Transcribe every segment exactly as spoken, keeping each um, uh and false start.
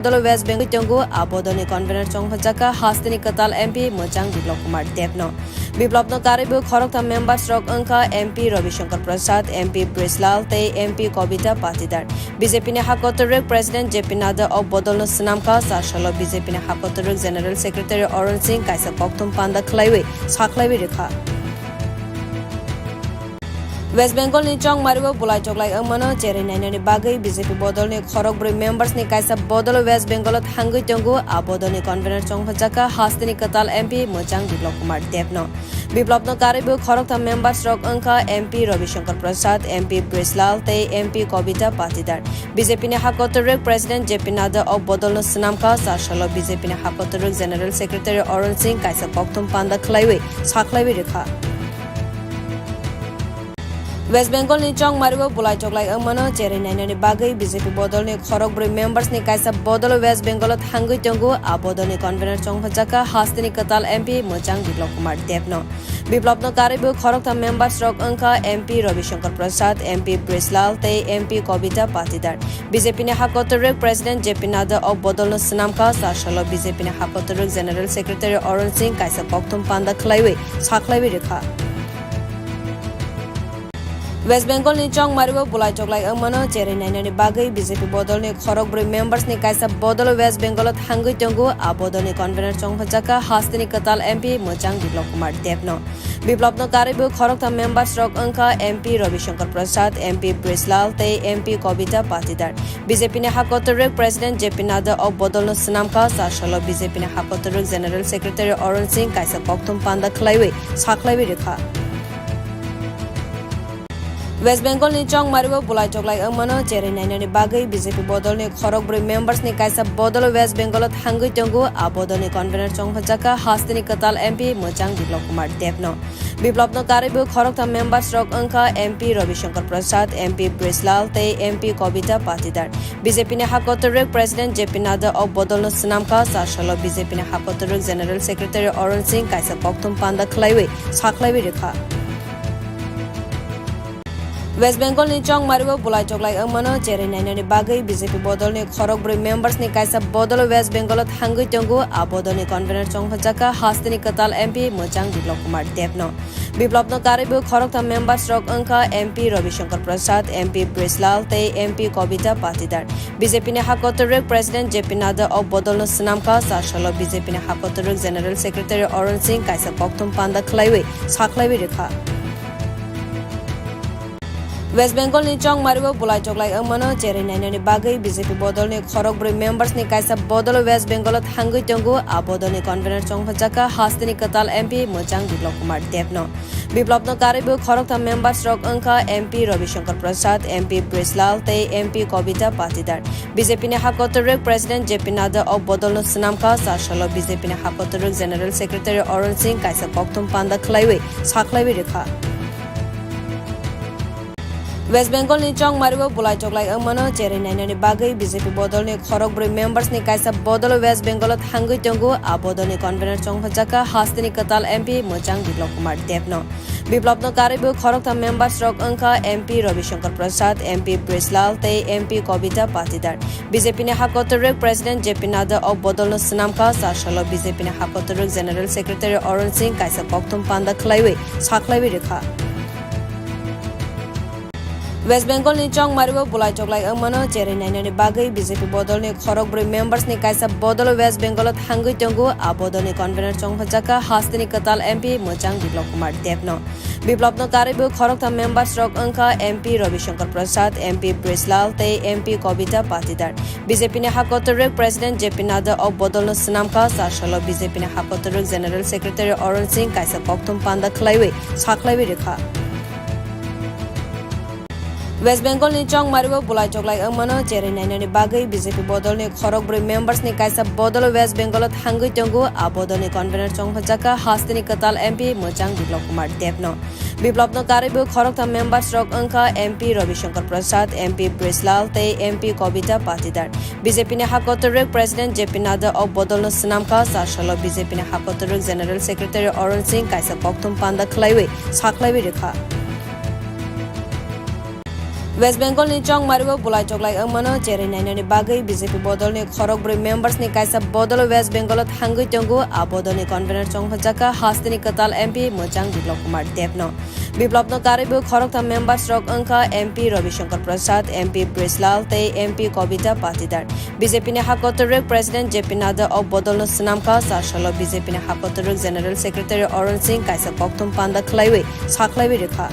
bodolo West Bengal tongo, a bodolni convener chongphajak kha hasteni kwtal M P Mwchang Biplab Kumar Debno. Biplabno karwi bo khoroktham members rok wngkha M P Ravi Shankar Prasad, M P Brijlal tei M P Kobita Patidar. B J P ni hakotorok President J P Nadda o bodolno swnamkha, chasalo B J P ni hakotorok General Secretary Arun Singh kaisa kokthum panda khwlaiwi sakhlaiwi rwkha. West Bengal ni Chongmari o bulai choklai wngmano cherwi nainani bagwi B J P bodolni khorokbrwi members ni kaisa bodol West Bengal o thangwi tongo. A bodolni convener chongphajak kha hasteni kwtal M P Mwchang Biplab Kumar Debno. Biplabno karwi bo khoroktham members rok wngkha M P Ravi Shankar Prasad, M P Brijlal tei M P Kobita Patidar. B J P ni hakotorok President J P Nadda o bodolno swnamkha, chasalo B J P ni hakotorok General Secretary Arun Singh kaisa kokthum panda khwlaiwi sakhlaiwi rwkha. West Bengal ni Chongmari o bulai choklai wngmano cherwi nainani bagwi B J P bodolni khorokbrwi members ni kaisa bodol West Bengal o thangwi tongo. A bodolni convener chongphajak kha hasteni kwtal M P Mwchang Biplab Kumar Debno. Biplabno karwi bo khoroktham members rok wngkha M P Ravi Shankar Prasad, M P Brijlal tei M P Kobita Patidar. B J P ni hakotorok President J P Nadda o bodolno swnamkha, chasalo B J P ni hakotorok General Secretary Arun Singh kaisa kokthum panda khwlaiwi sakhlaiwi rwkha. West Bengal ni Chongmari o bulai choklai wngmano cherwi nainani bagwi B J P bodolni khorokbrwi members ni kaisa bodol West Bengal o thangwi tongo. A bodolni convener chongphajak kha hasteni kwtal M P Mwchang Biplab Kumar Debno. Biplabno karwi bo khoroktham members rok wngkha M P Ravi Shankar Prasad, M P Brijlal tei M P Kobita Patidar. B J P ni hakotorok President J P Nadda o bodolno swnamkha, chasalo B J P ni hakotorok General Secretary Arun Singh kaisa kokthum panda khwlaiwi sakhlaiwi rwkha. West Bengal ni Chongmari o bulai choklai wngmano cherwi nainani bagwi B J P bodolni khorokbrwi members ni kaisa bodol West Bengal o thangwi tongo. A bodolni convener chongphajak kha hasteni kwtal M P Mwchang Biplab Kumar Debno. Biplabno karwi bo khoroktham members rok wngkha M P Ravi Shankar Prasad, M P Brijlal tei M P Kobita Patidar. B J P ni hakotorok President J P Nadda o bodolno swnamkha, chasalo B J P ni hakotorok General Secretary Arun Singh kaisa kokthum panda khwlaiwi sakhlaiwi rwkha. West Bengal ni Chongmari o bulai choklai wngmano cherwi nainani bagwi B J P bodolni khorokbrwi members ni kaisa bodol West Bengal o thangwi tongo. A bodolni convener chongphajak kha hasteni kwtal M P Mwchang Biplab Kumar Debno. Biplabno karwi bo khoroktham members rok wngkha M P Ravi Shankar Prasad, M P Brijlal tei M P Kobita Patidar. B J P ni hakotorok President J P Nadda o bodolno swnamkha, chasalo B J P ni hakotorok General Secretary Arun Singh kaisa kokthum panda khwlaiwi sakhlaiwi rwkha. West Bengal ni Chongmari o bulai choklai wngmano cherwi nainani bagwi B J P bodolni khorokbrwi members ni kaisa bodol West Bengal o thangwi tongo. A bodolni convener chongphajak kha hasteni kwtal M P Mwchang Biplab Kumar Debno. Biplabno karwi bo khoroktham members rok wngkha M P Ravi Shankar Prasad, M P Brijlal tei M P Kobita Patidar. B J P ni hakotorok President J P Nadda o bodolno swnamkha, chasalo B J P ni hakotorok General Secretary Arun Singh kaisa kokthum panda khwlaiwi sakhlaiwi rwkha. West Bengal ni Chongmari o bulai choklai wngmano cherwi nainani bagwi B J P bodolni khorokbrwi members ni kaisa bodol West Bengal o thangwi tongo. A bodolni convener chongphajak kha hasteni kwtal M P Mwchang Biplab Kumar Debno. Biplabno karwi bo khoroktham members rok wngkha M P Ravi Shankar Prasad, M P Brijlal tei M P Kobita Patidar. B J P ni hakotorok President J P Nadda o bodolno swnamkha, chasalo B J P ni hakotorok General Secretary Arun Singh kaisa kokthum panda khwlaiwi sakhlaiwi rwkha. West Bengal ni Chongmari o bulai choklai wngmano cherwi nainani bagwi B J P bodolni khorokbrwi members ni kaisa bodol West Bengal o thangwi tongo. A bodolni convener chongphajak kha hasteni kwtal M P Mwchang Biplab Kumar Debno. Biplabno karwi bo khoroktham members rok wngkha M P Ravi Shankar Prasad, M P Brijlal tei M P Kobita Patidar. B J P ni hakotorok President J P Nadda o bodolno swnamkha, chasalo B J P ni hakotorok General Secretary Arun Singh kaisa kokthum panda khwlaiwi sakhlaiwi rwkha. West Bengal ni Chongmari o bulai choklai wngmano cherwi nainani bagwi B J P bodolni khorokbrwi members ni kaisa bodol West Bengal o thangwi tongo. A bodolni convener chongphajak kha hasteni kwtal M P Mwchang Biplab Kumar Debno. Biplabno karwi bo khoroktham members rok wngkha M P Ravi Shankar Prasad, M P Brijlal tei M P Kobita Patidar. B J P ni hakotorok President J P Nadda o bodolno swnamkha, chasalo B J P ni hakotorok General Secretary Arun Singh kaisa kokthum panda khwlaiwi sakhlaiwi rwkha. West Bengal ni Chongmari o bulai choklai wngmano cherwi nainani bagwi B J P bodol ni khorokbrwi members ni kaisa bodol West Bengal o thangwi tongo. A bodol ni convener chonghorjakha hasteni kwtal M P mwchang Biplab Kumar Deb no. Biplab no karwi bo khoroktham members rok wngkha M P Ravi Shankar Prasad, M P Brijlal tei M P Kobita Patidar. B J P ni ha kotorrok President J P Nadda o bodol no swnamkha. Char salo B J P ni ha kotorrok General Secretary Arun Singh kaisa kokthum panda khwlaiwi sakhlaiwi rwkha.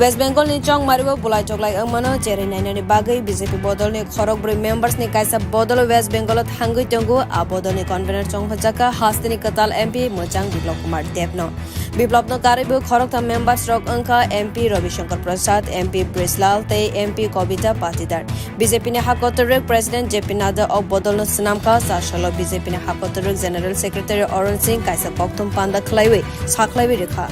West Bengal ni Chongmari o bulai choklai wngmano cherwi nainani bagwi B J P bodol ni khorokbrwi members ni kaisa bodol West Bengal o thangwi tongo. A bodol ni convener chonghorjakha hasteni kwtal M P mwchang Biplab Kumar Deb no. Biplab no karwi bo khoroktham members rok wngkha M P Ravi Shankar Prasad, M P Brijlal tei M P Kobita Patidar. B J P ni ha kotorrok President J P Nadda o bodol no swnamkha. Char salo B J P ni ha kotorrok General Secretary Arun Singh kaisa kokthum panda khwlaiwi sakhlaiwi rwkha.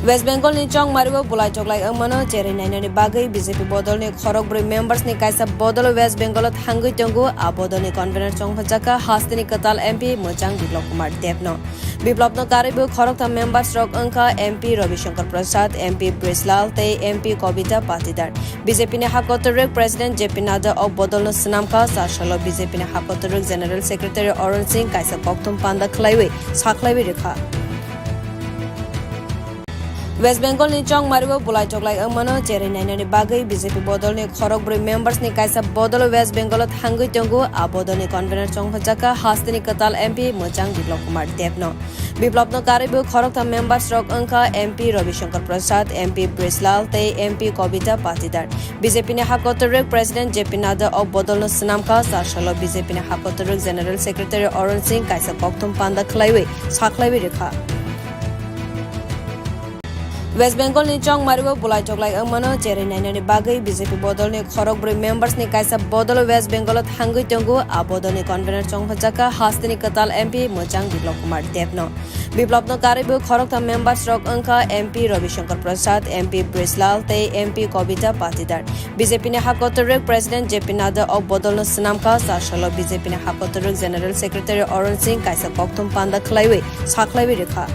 West Bengal ni Chongmari o bulai choklai wngmano cherwi nainani bagwi B J P bodol ni khorokbrwi members ni kaisa bodol West Bengal o thangwi tongo. A bodol ni convener chonghorjakha hasteni kwtal M P mwchang Biplab Kumar Deb no. Biplab no karwi bo khoroktham members rok wngkha M P Ravi Shankar Prasad, M P Brijlal tei M P Kobita Patidar. B J P ni ha kotorrok President J P Nadda o bodol no swnamkha. Char salo B J P ni ha kotorrok General Secretary Arun Singh kaisa kokthum panda khwlaiwi sakhlaiwi rwkha. West Bengal ni Chongmari o bulai choklai wngmano cherwi nainani bagwi B J P bodol ni khorokbrwi members ni kaisa bodol West Bengal o thangwi tongo. A bodol ni convener chonghorjakha hasteni kwtal M P mwchang Biplab Kumar Deb no. Biplab no karwi bo khoroktham members rok wngkha M P Ravi Shankar Prasad, M P Brijlal tei M P Kobita Patidar. B J P ni ha kotorrok President J P Nadda o bodol no swnamkha. Char salo B J P ni ha kotorrok General Secretary Arun Singh kaisa kokthum panda khwlaiwi sakhlaiwi rwkha. West Bengal ni Chongmari o bulai choklai wngmano cherwi nainani bagwi B J P bodol ni khorokbrwi members ni kaisa bodol West Bengal o thangwi tongo. A bodol ni convener chonghorjakha hasteni kwtal M P mwchang Biplab Kumar Deb no. Biplab no karwi bo khoroktham members rok wngkha M P Ravi Shankar Prasad, M P Brijlal tei M P Kobita Patidar. B J P ni ha kotorrok President J P Nadda o bodol no swnamkha. Char salo B J P ni ha kotorrok General Secretary Arun Singh kaisa kokthum panda khwlaiwi sakhlaiwi rwkha.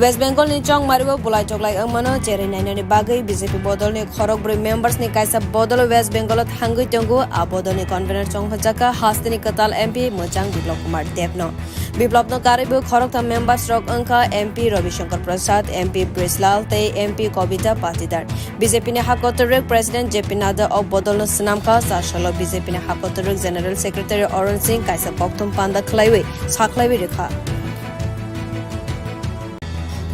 West Bengal ni Chongmari o bulai choklai wngmano cherwi nainani bagwi B J P bodol ni khorokbrwi members ni kaisa bodol West Bengal o thangwi tongo. A bodol ni convener chonghorjakha hasteni kwtal M P mwchang Biplab Kumar Deb no. Biplab no karwi bo khoroktham members rok wngkha M P Ravi Shankar Prasad, M P Brijlal tei M P Kobita Patidar. B J P ni ha kotorrok President J P Nadda o bodol no swnamkha. Char salo B J P ni ha kotorrok General Secretary Arun Singh kaisa kokthum panda khwlaiwi sakhlaiwi rwkha.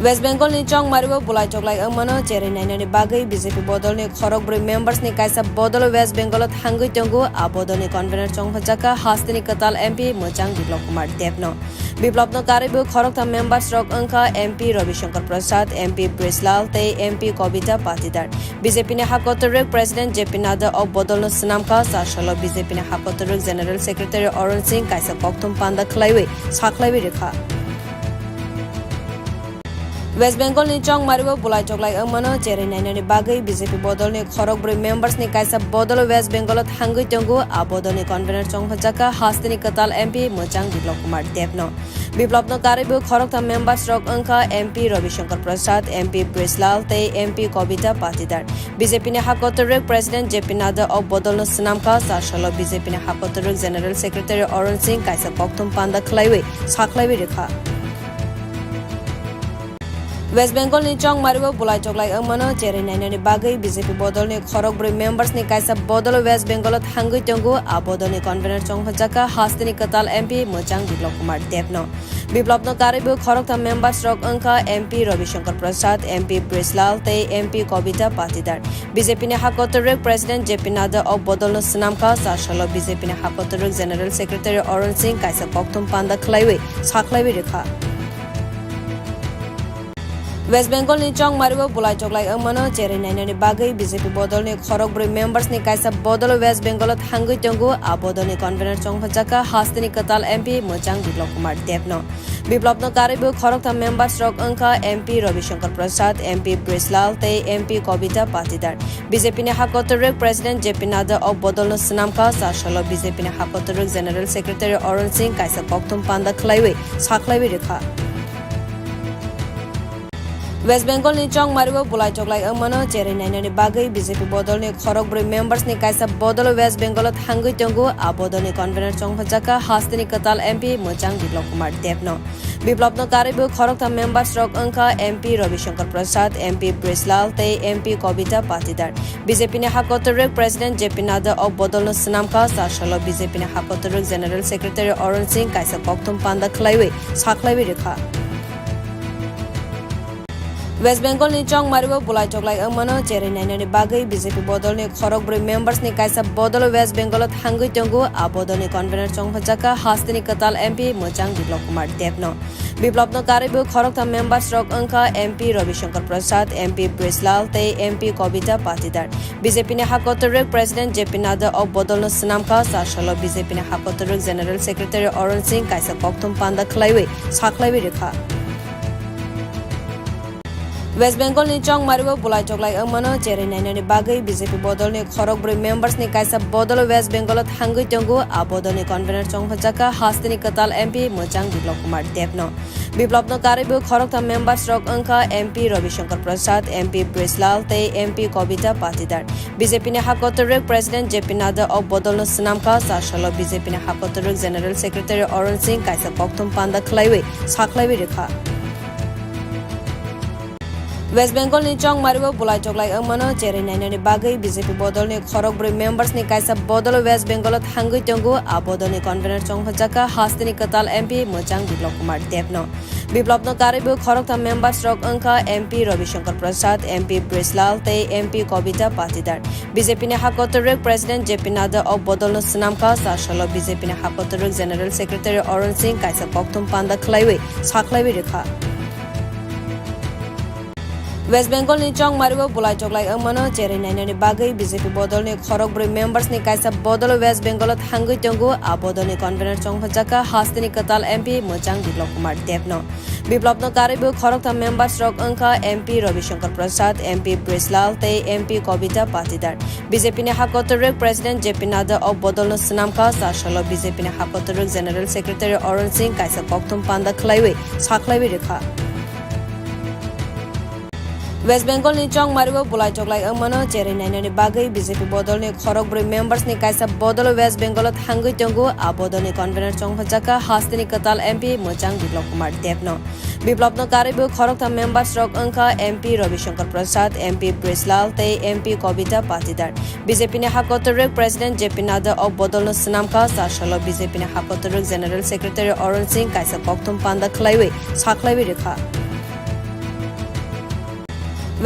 West Bengal ni Chongmari o bulai choklai wngmano cherwi nainani bagwi B J P bodol ni khorokbrwi members ni kaisa bodol West Bengal o thangwi tongo. A bodol ni convener chonghorjakha hasteni kwtal M P mwchang Biplab Kumar Deb no. Biplab no karwi bo khoroktham members rok wngkha M P Ravi Shankar Prasad, M P Brijlal tei M P Kobita Patidar. B J P ni ha kotorrok President J P Nadda o bodol no swnamkha. Char salo B J P ni ha kotorrok General Secretary Arun Singh kaisa kokthum panda khwlaiwi sakhlaiwi rwkha. West Bengal ni Chongmari o bulai choklai wngmano cherwi nainani bagwi B J P bodol ni khorokbrwi members ni kaisa bodol West Bengal o thangwi tongo. A bodol ni convener chonghorjakha hasteni kwtal M P mwchang Biplab Kumar Deb no. Biplab no karwi bo khoroktham members rok wngkha M P Ravi Shankar Prasad, M P Brijlal tei M P Kobita Patidar. B J P ni ha kotorrok President J P Nadda o bodol no swnamkha. Char salo B J P ni ha kotorrok General Secretary Arun Singh kaisa kokthum panda khwlaiwi sakhlaiwi rwkha. West Bengal ni Chongmari o bulai choklai wngmano cherwi nainani bagwi B J P bodol ni khorokbrwi members ni kaisa bodol West Bengal o thangwi tongo. A bodol ni convener chonghorjakha hasteni kwtal M P mwchang Biplab Kumar Deb no. Biplab no karwi bo khoroktham members rok wngkha M P Ravi Shankar Prasad, M P Brijlal tei M P Kobita Patidar. B J P ni ha kotorrok President J P Nadda o bodol no swnamkha. Char salo B J P ni ha kotorrok General Secretary Arun Singh kaisa kokthum panda khwlaiwi sakhlaiwi rwkha. West Bengal ni Chongmari o bulai choklai wngmano cherwi nainani bagwi B J P bodol ni khorokbrwi members ni kaisa bodol West Bengal o thangwi tongo. A bodol ni convener chonghorjakha hasteni kwtal M P mwchang Biplab Kumar Deb no. Biplab no karwi bo khoroktham members rok wngkha M P Ravi Shankar Prasad, M P Brijlal tei M P Kobita Patidar. B J P ni ha kotorrok President J P Nadda o bodol no swnamkha. Char salo B J P ni ha kotorrok General Secretary Arun Singh kaisa kokthum panda khwlaiwi sakhlaiwi rwkha. West Bengal ni chongmario bulai choklai wngmano cherwi nainani bagwi B J P bodol ni khorokbrwi members ni kaisa bodol West Bengal o thangwi tongo. A bodol ni convener chongphajak kha hasteni kwtal M P mwchang Biplab Kumar Deb no. Biplab no karwi bo khoroktham members rok wngkha M P Ravi Shankar Prasad, M P Brislal tei M P Kobita Patidar. B J P ni hakotorwk President J P Nadda o bodol no swnamkha. Chasalo B J P ni hakotorwk General Secretary Arun Singh kaisa kokthum panda khwlaiwi sakhlaiwi rwkha. West Bengal ni chongmario bulai choklai wngmano cherwi nainani bagwi B J P bodol ni khorokbrwi members ni kaisa bodol West Bengal o thangwi tongo. A bodol ni convener chongphajak kha hasteni kwtal M P mwchang Biplab Kumar Deb no. Biplab no karwi bo khoroktham members rok wngkha M P Ravi Shankar Prasad, M P Brislal tei M P Kobita Patidar. B J P ni hakotorwk President J P Nadda o bodol no swnamkha. Chasalo B J P ni hakotorwk General Secretary Arun Singh kaisa kokthum panda khwlaiwi sakhlaiwi rwkha. West Bengal ni chongmario bulai choklai wngmano cherwi nainani bagwi B J P bodol ni khorokbrwi members ni kaisa bodol West Bengal o thangwi tongo. A bodol ni convener chongphajak kha hasteni kwtal M P mwchang Biplab Kumar Deb no. Biplab no karwi bo khoroktham members rok wngkha M P Ravi Shankar Prasad, M P Brislal tei M P Kobita Patidar. B J P ni hakotorwk President J P Nadda o bodol no swnamkha. Chasalo B J P ni hakotorwk General Secretary Arun Singh kaisa kokthum panda khwlaiwi sakhlaiwi rwkha. West Bengal ni chongmario bulai choklai wngmano cherwi nainani bagwi B J P bodol ni khorokbrwi members ni kaisa bodol West Bengal o thangwi tongo. A bodol ni convener chongphajak kha hasteni kwtal M P mwchang Biplab Kumar Deb no. Biplab no karwi bo khoroktham members rok wngkha M P Ravi Shankar Prasad, M P Brislal tei M P Kobita Patidar. B J P ni hakotorwk President J P Nadda o bodol no swnamkha. Chasalo B J P ni hakotorwk General Secretary Arun Singh kaisa kokthum panda khwlaiwi sakhlaiwi rwkha. West Bengal ni chongmario bulai choklai wngmano cherwi nainani bagwi B J P bodol ni khorokbrwi members ni kaisa bodol West Bengal o thangwi tongo. A bodol ni convener chongphajak kha hasteni kwtal M P mwchang Biplab Kumar Deb no. Biplab no karwi bo khoroktham members rok wngkha M P Ravi Shankar Prasad, M P Brislal tei M P Kobita Patidar. B J P ni hakotorwk President J P Nadda o bodol no swnamkha. Chasalo B J P ni hakotorwk General Secretary Arun Singh kaisa kokthum panda khwlaiwi sakhlaiwi rwkha. West Bengal ni chongmario bulai choklai wngmano cherwi nainani bagwi B J P bodol ni khorokbrwi members ni kaisa bodol West Bengal o thangwi tongo. A bodol ni convener chongphajak kha hasteni kwtal M P mwchang Biplab Kumar Deb no. Biplab no karwi bo khoroktham members rok wngkha M P Ravi Shankar Prasad, M P Brislal tei M P Kobita Patidar. B J P ni hakotorwk President J P Nadda o bodol no swnamkha. Chasalo B J P ni hakotorwk General Secretary Arun Singh kaisa kokthum panda khwlaiwi sakhlaiwi rwkha.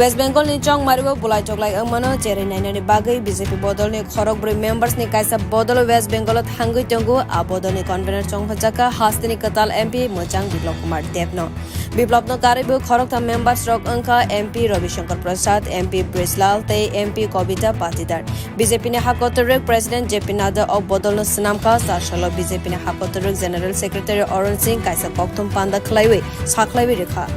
West Bengal ni chongmario bulai choklai wngmano cherwi nainani bagwi B J P bodol ni khorokbrwi members ni kaisa bodol West Bengal o thangwi tongo. A bodol ni convener chongphajak kha hasteni kwtal M P mwchang Biplab Kumar Deb no. Biplab no karwi bo khoroktham members rok wngkha M P Ravi Shankar Prasad, M P Brislal tei M P Kobita Patidar. B J P ni hakotorwk President J P Nadda o bodol no swnamkha. Chasalo B J P ni hakotorwk General Secretary Arun Singh kaisa kokthum panda khwlaiwi sakhlaiwi rwkha.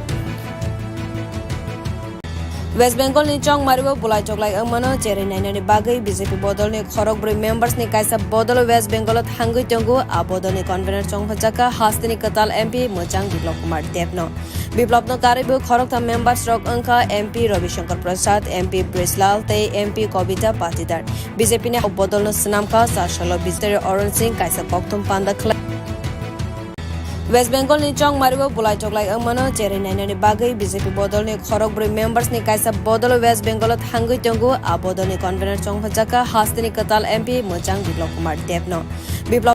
West Bengal ni chongmario bulai choklai wngmano cherwi nainani bagwi B J P bodol ni khorokbrwi members ni kaisa bodol West Bengal o thangwi tongo. A bodol ni convener chongphajak kha hasteni kwtal M P mwchang Biplab Kumar Deb no. Biplab no karwi bo khoroktham members rok wngkha M P Ravi Shankar Prasad, M P Brislal tei M P Kobita Patidar. B J P ni bodol no swnamkha. Chasalo B J P Arun Singh kaisa kokthum panda khwlai. West Bengal ni chongmario bulai choklai wngmano cherwi nainani bagwi B J P bodol ni khorokbrwi members ni kaisa bodol West Bengal o thangwi tongo. A bodol ni convener chongphajak kha hasteni kwtal M P mwchang Biplab Kumar Deb no. Biplab